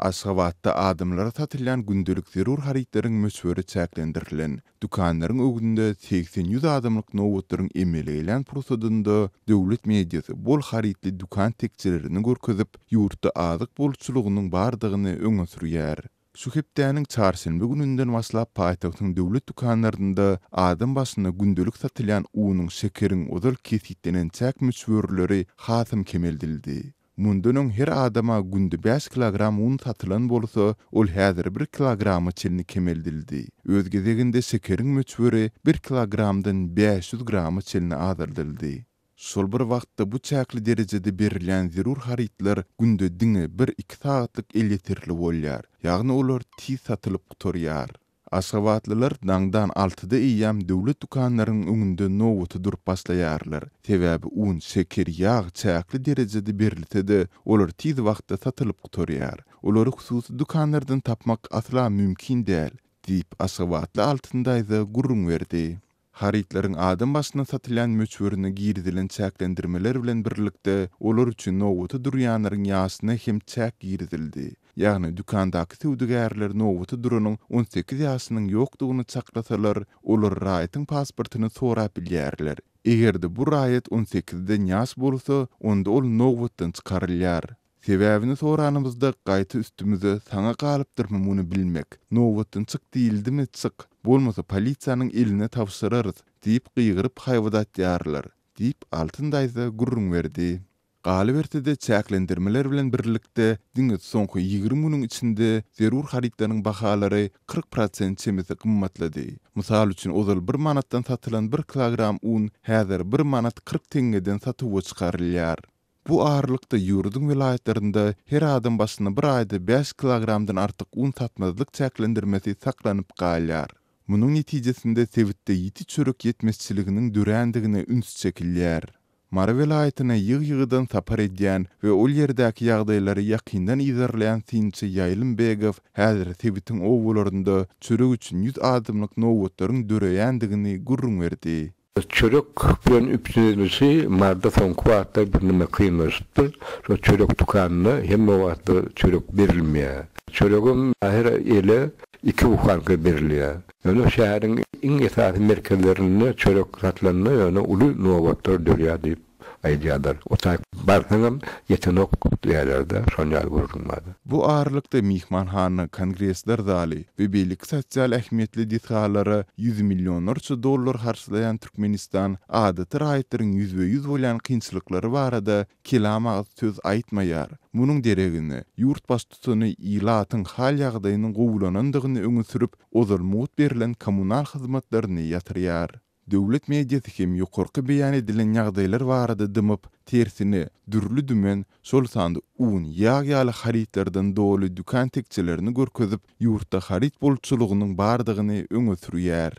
Aşgabatda adamlara satylýan gündelik zerur harytlaryň möçberi çäklendirilen. Dükanlaryň öňünde 80-ýüz adamlyk nobatlaryň emele gelýän pursadynda döwlet mediasy bol harytly dükan tekjelerini görkezip, ýurtda azyk bolçulygynyň bardygyny öňe sürýär. Şu hepdäniň çarşenbe gününden başlap paýtagtyň döwlet dükanlarynda adam başyna gündelik satylýan unuň, şekeriň ozal kesgitlenen çäk möçberleri hasam kemeldildi. Mundan öň her adama günde bäş kilogram un satylan bolsa, ol häzir bir kilograma çenli kemeldildi. Öz gezeginde şekeriň möçberi bir kilogramdan 500 grama çenli azaldyldy. Şol bir wagtda bu çäkli derejede berilýän zerur harytlar günde diňe bir-iki sagatlyk elýeterli bolýar, ýagny olar tiz satylyp gutarýar. Aşgabatlylar daňdan altyda eýýäm döwlet dükanlarynyň öňünde nobata durup başlaýarlar. Sebäbi un, şeker, ýag çäkli derejede berilse-de, olar tiz wagtda satylyp gutarýar. Olary hususy dükanlardan tapmak asla mümkin däl, diýip, aşgabatly Altyn daýza gürrüň berdi. Harytlaryň adam başyna satylýan möçberine girizilen çäklendirmeler bilen birlikde, olar üçin nobata durýanlaryň ýaşyna hem çäk girizildi. Ýagny dükandaky söwdagärler nobata duranyň 18 ýaşynyň ýokdugyny çaklasalar, olar raýatyň pasportyny sorap bilýärler. Eger-de bu raýat on sekizden ýaş bolsa, onda ol nobatdan çykarylýar. Sebäbini soranymyzda, gaýta üstümize saňa galypdyrmy muny bilmek, nobatdan çyk diýildimi, çyk, bolmasa polisiýanyň eline tabşyrarys diýip gygyryp haýbat atýarlar, diýip, Altyn daýza gürrüň berdi. Galyberse-de, çäklendirmeler bilen birlikde, diňe soňky 20 günüň içinde zerur harytlaryň bahalary 40 prosent çemesi gymmatlady. Mysal üçin, ozal bir manatdan satylan bir kilogram un häzir bir manat 40 teňňeden satuwa çykarylýar. Bu aralykda ýurduň welaýatlarynda her adam başyna bir aýda 5 kilogramdan artyk un satmazlyk çäklendirmesi saklanyp galýar. Munuň netijesinde sebitde ýiti çörek ýetmezçiliginiň dörändigine üns çekilýär. Mary welaýatyna ýygy-ýygydan sapar edýän we ol ýerdäki ýagdaýlary ýakyndan yzarlaýan synçy Ýaýlym Begow häzir sebitiň obalarynda çörek üçin 100 adamlyk nobatlaryň döreýändigini gürrüň berdi. Çörek bilen üpjün edilişi Maryda soňky wagtlar birneme kynlaşypdyr. Şo çörek dükanynda hemme wagtlar çörek berilmeýär. Çöregem her ele iki buhanka berilýär. Ýöne şäheriň iň esasy merkezlerinde çörek satylanda ýöne uly nobatlar dörýär diýip aýdýarlar. O taýyp barsaňam ýetenok diýýärler-de, şon ýaly gürrüň bar. Bu aralykda myhmanhana, kongresler zaly we beýleki sosial ähmiýetli desgalara ýüz millionlarça dollar harçlaýan Türkmenistan adaty raýatlaryň ýüzbe-ýüz bolýan kynçylyklary barada kelam agyz söz aýtmaýar. Munuň deregine, ýurt baştutany ilatyň hal-ýagdaýynyň gowulanandygyny öňe sürüp, ozal mugt berlen kommunal hyzmatlaryny ýatyrýar. Döwlet mediasy hem ýokarky beýan edilen ýagdaýlar barada dymyp, tersine, dürli-dümen, şol sanda un, ýag ýaly harytlardan doly dükan tekjelerini görkezip, ýurtda haryt bolçulygynyň bardygyny öňe sürýär.